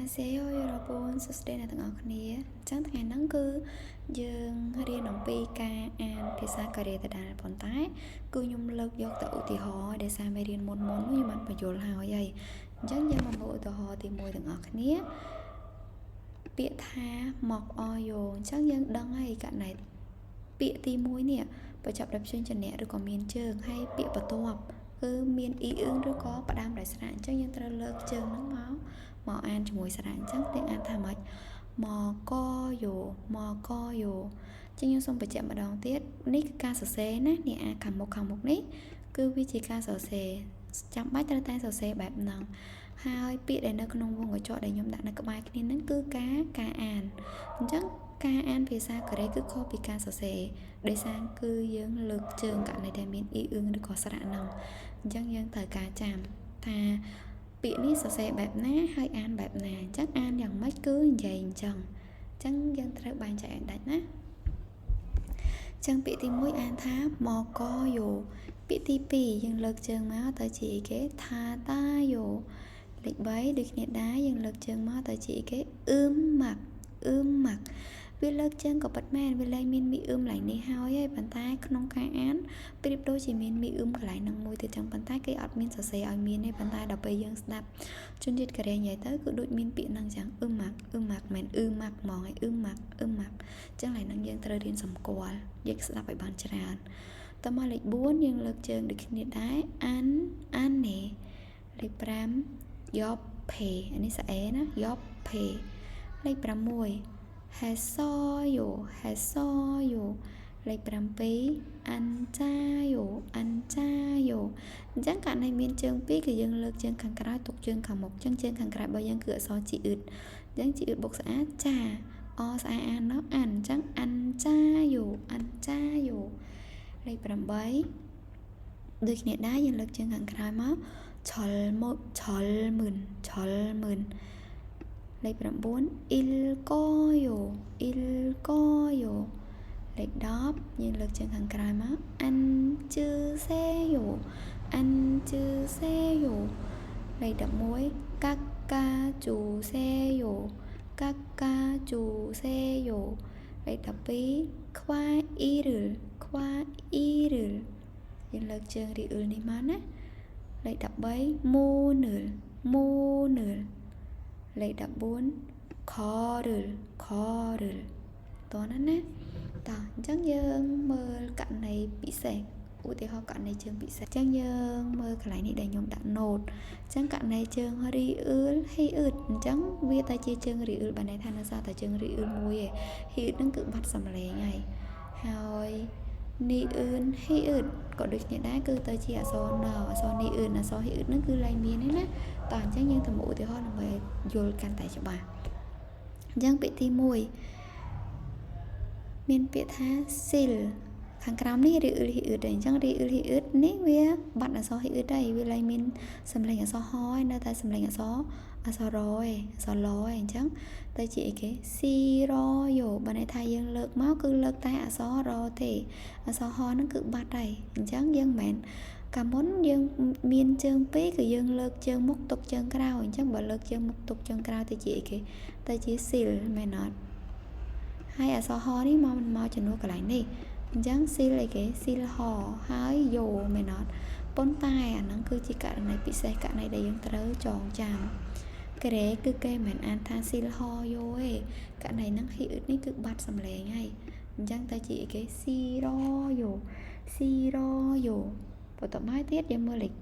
안녕하세요 여러분 សួស្តីអ្នកទាំងអស់គ្នាអញ្ចឹងថ្ងៃហ្នឹងគឺយើងរៀនអំពីការអានភាសាកូរ៉េដដែលប៉ុន្តែគឺខ្ញុំលើកយកតែឧទាហរណ៍ដោយសារមេរៀនមុនមុនខ្ញុំបានពន្យល់ហើយហើយអញ្ចឹងយើងមកមើលឧទាហរណ៍ទី1ទាំងអស់គ្នាពាក្យថាមកអយោអញ្ចឹងយើងដឹងហើយករណីពាក្យទី1នេះបញ្ចប់ដោយព្យញ្ជនៈឬក៏មានជើងហើយពាក្យបន្ទាប់គឺមានអ៊ីអ៊ឹងឬក៏ផ្ដើមដោយស្រៈអញ្ចឹងយើងត្រូវលើកជើងហ្នឹងមកមកអានជាមួយស្រៈអញ្ចឹងយើងអានថាម៉េចមកយោមកយោចឹងខ្ញុំសូមបញ្ជាក់ម្ដងទៀតនេះគឺការសរសេរណានេះអាខាងមុខខាងមុខនេះគឺវាជាការសរសេរចាំបាច់ត្រូវតែសរសេរបែបហ្នឹងហើយពាក្យដែលនៅក្នុងវងកញ្ចក់ដែលខ្ញុំដាក់នៅក្បែរគ្នាហ្នឹងគឺការការអានអញ្ចឹងការអានភាសាកូរ៉េគឺខុសពីការសរសេរដោយសារគឺយើងលើកជើងករណីដែលមានអ៊ីអ៊ឹងឬក៏ស្រៈហ្នឹងអញ្ចឹងយើងត្រូវការចាំថាពាក្យនេះសរសេរបែបណាហើយអានបែបណាអញ្ចឹងអានយ៉ាងម៉េចគឺនិយាយអញ្ចឹងអញ្ចឹងយើងត្រូវបែងចែកឲ្យដាច់ណាអញ្ចឹងពាក្យទី1អានថាមកយោពាក្យទី2យើងលើកជើងមកទៅជាអីគេថាតាយោលេខ3ដូចគ្នាដែរយើងលើកជើងមកទៅជាអីគេអ៊ឹមម៉ាក់អ៊ឹមម៉ាក់វាលើកជើងក៏ពិតមែនវាលែងមានមីអ៊ឹមឡើងនេះហើយហើយប៉ុន្តែក្នុងការអានប្រៀបដូចជាមានមីអ៊ឹមកន្លែងហ្នឹងមួយទៀតចឹងប៉ុន្តែគេអត់មានសរសេរឲ្យមានទេប៉ុន្តែដល់ពេលយើងស្ដាប់ជនជាតិកូរ៉េនិយាយទៅគឺដូចមានពាក្យហ្នឹងចឹងអ៊ឹមម៉ាក់អ៊ឹមម៉ាក់មិនអ៊ឺម៉ាក់ហ្មងឯអ៊ឹមម៉ាក់អ៊ឹមម៉ាក់ចឹងឡើយហ្នឹងយើងត្រូវរៀនសម្គាល់យើងស្ដាប់ឲ្យបានច្រើនតមកលេខ4យើងលើកជើងដូចគ្នាដែរអានអានណេលេខ5យ៉បភេអានេះស្អេណាយ៉បភេលេខ6했어요 했어요 លេខ7 앉아요 앉아요 អញ្ចឹងករណីមានជើងពីរគឺយើងលើកជើងខាងក្រោយទុកជើងខាងមុខអញ្ចឹងជើងខាងក្រោយរបស់យើងគឺអក្សរជីអ៊ឹតអញ្ចឹងជីអ៊ឹតបុកស្អាតចាអស្អាអាននោះអានអញ្ចឹង 앉아요 앉아요 លេខ8ដូចគ្នាដែរយើងលើកជើងខាងក្រោយមកឆលមកឆលមឿនឆលមឿនលេខ9 읽어요 읽어요 លេខ10យើងលើកជើងខាងក្រោយមក 앉으세요 앉으세요 លេខ11 깎아주세요 깎아주세요 លេខ12 과일을 과일을 យើងលើកជើងរីអ៊ុលនេះមកណាលេខ13 문을 문을 លេខ14 걸을 걸을 តោះណាណាតោះអញ្ចឹងយើងមើលករណីពិសេសឧទាហរណ៍ករណីជើងពិសេសអញ្ចឹងយើងមើលកន្លែងនេះដែលខ្ញុំដាក់ note អញ្ចឹងករណីជើងរីអ៊ឺលហ៊ីអ៊ឺតអញ្ចឹងវាតែជាជើងរីអ៊ឺលបានន័យថានៅសល់តែជើងរីអ៊ឺលមួយឯងហ៊ីអ៊ឺតហ្នឹងគឺបាត់សំឡេងហើយហើយនីអ៊ឺនហ៊ីអ៊ឺតក៏ដូចគ្នាដែរគឺទៅជាអក្សរណអក្សរនីអ៊ឺនអក្សរហ៊ីអ៊ឺតហ្នឹងគឺលែងមានទេណាតោះអញ្ចឹងយើងទៅមកឧទាហរណ៍ដើម្បីយល់កាន់តែច្បាស់អញ្ចឹងពាក្យទី1មានពាក្យថាស៊ីលខាងក្រោមនេះរីអ៊ឺហ៊ីអ៊ឺតអញ្ចឹងរីអ៊ឺហ៊ីអ៊ឺតនេះវាបាត់អក្សរហ៊ីអ៊ឺតហើយវាលែងមានសំឡេងអក្សរហហើយនៅតែសំឡេងអក្សរអក្សររឯងអក្សរលឯងអញ្ចឹងទៅជាអីគេស៊ីរយោបើន័យថាយើងលើកមកគឺលើកតែអក្សររទេអក្សរហហ្នឹងគឺបាត់ហើយអញ្ចឹងយើងមិនមែនកាលមុនយើងមានជើងពីរគឺយើងលើកជើងមុខទុកជើងក្រោយអញ្ចឹងបើលើកជើងមុខទុកជើងក្រោយទៅជាអីគេទៅជាស៊ីលមែនអត់ហើយអក្សរហនេះមកមិនមកជំនួសកន្លែងនេះអញ្ចឹងស៊ីលអីគេស៊ីលហហើយយោមែនអត់ប៉ុន្តែអាហ្នឹងគឺជាករណីពិសេសករណីដែលយើងត្រូវចងចាំក្រេគឺគេមិនអានថាស៊ីលហយោទេករណីហ្នឹងហ៊ីអ៊ឺតនេះគឺបាត់សំឡេងហើយអញ្ចឹងទៅជាអីគេស៊ីរយោស៊ីរយោបន្ទាប់មកទៀតយើងមើលលេខ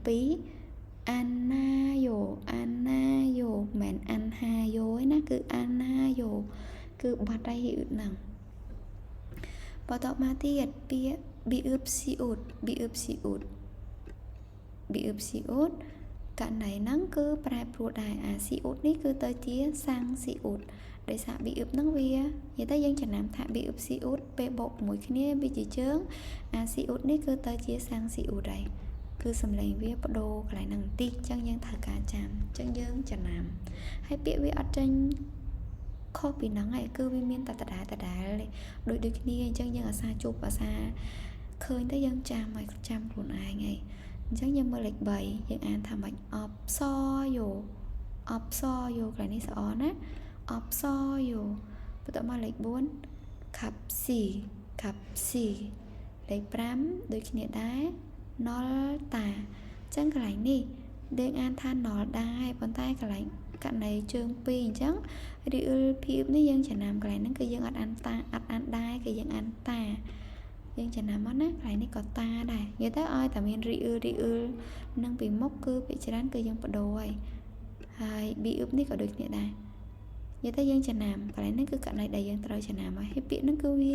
2អាណាយោអាណាយោមិនអានហាយោឯណាគឺអាណាយោគឺបាត់ហើយហ៊ីអ៊ឺតហ្នឹងបន្ទាប់មកទៀតពាក្យប៊ីអ៊ឹបស៊ីអ៊ូតប៊ីអ៊ឹបស៊ីអ៊ូតប៊ីអ៊ឹបស៊ីអ៊ូតករណីហ្នឹងគឺប្រែប្រួលដែរអាស៊ីអ៊ូតនេះគឺទៅជាសាំងស៊ីអ៊ូតដោយសារប៊ីអ៊ឹបហ្នឹងវានិយាយទៅយើងចំណាំថាប៊ីអ៊ឹបស៊ីអ៊ូតពេលបូកជាមួយគ្នាវាជាជើងអាស៊ីអ៊ូតនេះគឺទៅជាសាំងស៊ីអ៊ូតហើយគឺសំឡេងវាបដូរកន្លែងហ្នឹងបន្តិចអញ្ចឹងយើងត្រូវការចាំអញ្ចឹងយើងចំណាំហើយពាក្យវាអត់ចេញខុសពីហ្នឹងឯងគឺវាមានតែដដែលដដែលដូចដូចគ្នាអញ្ចឹងយើងអាសាជួបអាសាឃើញទៅយើងចាំឲ្យចាំខ្លួនឯងឯងអញ្ចឹងយើងមើលលេខ3យើងអានថាម៉េចអបសយោ 없어요 កន្លែងនេះសអណា 없어요 បន្ទាប់មកលេខ4 값이 값이 លេខ5ដូចគ្នាដែរ 넓다 អញ្ចឹងកន្លែងនេះយើងអានថា 넓다 ប៉ុន្តែកន្លែងករណីជើង2អញ្ចឹងរីអ៊ុលភីបនេះយើងចំណាំកន្លែងហ្នឹងគឺយើងអត់អានតាអត់អានដែរគឺយើងអានតាយើងចំណាំមកណាកន្លែងនេះក៏តាដែរនិយាយទៅឲ្យតែមានរីអ៊ឺរីអ៊ុលនឹងពីមុខគឺភាគច្រើនគឺយើងបដូរហើយហើយប៊ីអ៊ឹបនេះក៏ដូចគ្នាដែរនិយាយទៅយើងចំណាំកន្លែងហ្នឹងគឺករណីដែលយើងត្រូវចំណាំហើយហើយពាក្យហ្នឹងគឺវា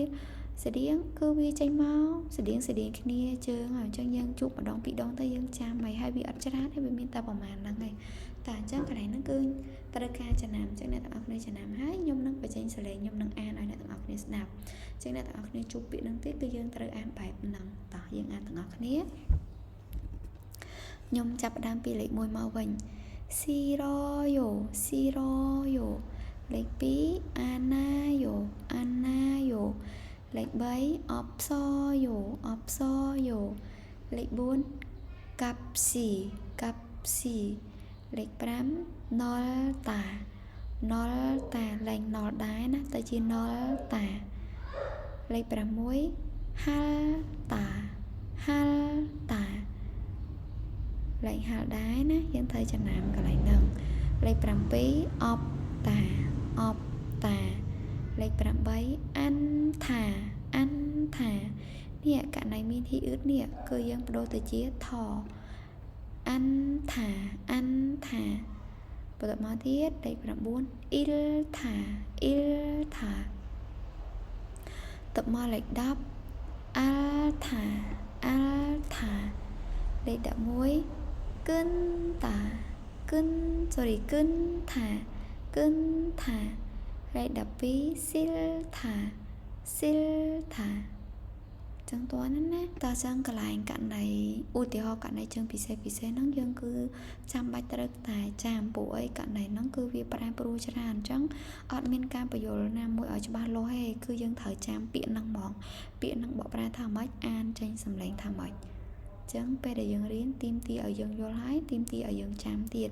ស្តៀងគឺវាចេញមកស្តៀងស្តៀងគ្នាជើងហើយអញ្ចឹងយើងជួបម្ដងពីរដងទៅយើងចាំហើយហើយវាអត់ច្រើនហើយវាមានតែប្រហែលហ្នឹងហើយតែអញ្ចឹងកន្លែងហ្នឹងគឺត្រូវការចំណាំអញ្ចឹងអ្នកទាំងអស់គ្នាចំណាំហើយខ្ញុំនឹងបញ្ចេញសំឡេងខ្ញុំនឹងអានឲ្យអ្នកទាំងអស់គ្នាស្ដាប់អញ្ចឹងអ្នកទាំងអស់គ្នាជួបពាក្យហ្នឹងទៀតគឺយើងត្រូវអានបែបហ្នឹងតោះយើងអានទាំងអស់គ្នាខ្ញុំចាប់ផ្ដើមពីលេខ1មកវិញ 싫어요 싫어요 លេខ2 않아요 않아요 លេខ3 없어요 없어요 លេខ4 값이 값이 លេខ5 넓다 넓다 លែង 넓 ដែរណាទៅជា 넓다 លេខ6 할다 할다 លែង 할 ដែរណាយើងត្រូវចំណាំកន្លែងហ្នឹងលេខ7 없다 없다 លេខ8 않다 않다 នេះករណីមានហ៊ីអ៊ឺតនេះគឺយើងបដូរទៅជាថ 않다 않다 បន្តមកទៀតលេខ9 잃다 잃다 តមកលេខ10 앓다 앓다 លេខ11 끊다 គិន sorry គិនថា គិនថាលេខ12 싫다 싫다 ចឹងតើណាណាតើចឹងកន្លែងករណីឧទាហរណ៍ករណីជើងពិសេសពិសេសហ្នឹងយើងគឺចាំបាច់ត្រូវតែចាំពួកអីករណីហ្នឹងគឺវាប្រែប្រួលច្រើនអញ្ចឹងអត់មានការបញ្យល់ណាមួយឲ្យច្បាស់លាស់ទេគឺយើងត្រូវចាំពាក្យហ្នឹងហ្មងពាក្យហ្នឹងបកប្រែថាម៉េចអានចេញសំឡេងថាម៉េចអញ្ចឹងពេលដែលយើងរៀនទីមទីឲ្យយើងយល់ហើយទីមទីឲ្យយើងចាំទៀត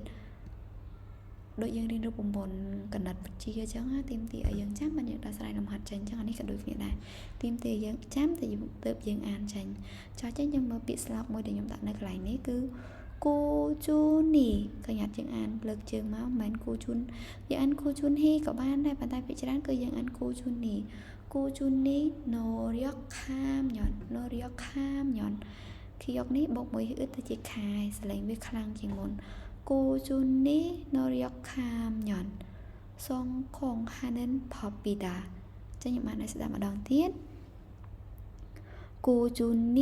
ដូចយើងរៀនរូបមន្តកណិតវិទ្យាអញ្ចឹងទីមទីឲ្យយើងចាំបានយើងដោះស្រាយលំហាត់ចេញអញ្ចឹងអានេះក៏ដូចគ្នាដែរទីមទីឲ្យយើងចាំទៅទើបយើងអានចេញចុះចេញយើងមើលពាក្យស្លោកមួយដែលខ្ញុំដាក់នៅកន្លែងនេះគឺ 꾸준히 កញ្ញាយើងអានលើកជើងមកមិនមែន 꾸준 យើងអាន 꾸준히 ក៏បានដែរប៉ុន្តែភាគច្រើនគឺយើងអាន 꾸준히 꾸준히 노력하면 노력하면 ខៀកនេះបូកមួយអ៊ឺទៅជាខែសលេងវាខ្លាំងជាងមុន 꾸준히 노력하면 성공하는 법이다 ចឹងខ្ញុំបានឲ្យស្ដាប់ម្ដងទៀត 꾸준히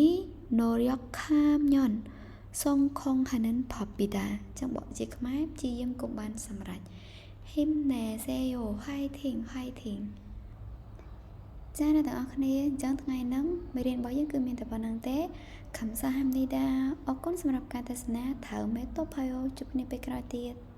노력하면 성공하는 법이다 ចឹងបកជាខ្មែរព្យាយាមកុំបានសម្រេច 힘내세요 화이팅 화이팅 ចាអ្នកទាំងអស់គ្នាអញ្ចឹងថ្ងៃហ្នឹងមេរៀនរបស់យើងគឺមានតែប៉ុណ្្នឹងទេ 감사합니다 អរគុណសម្រាប់ការទស្សនា다음에 또 봐요ជួបគ្នាពេលក្រោយទៀត។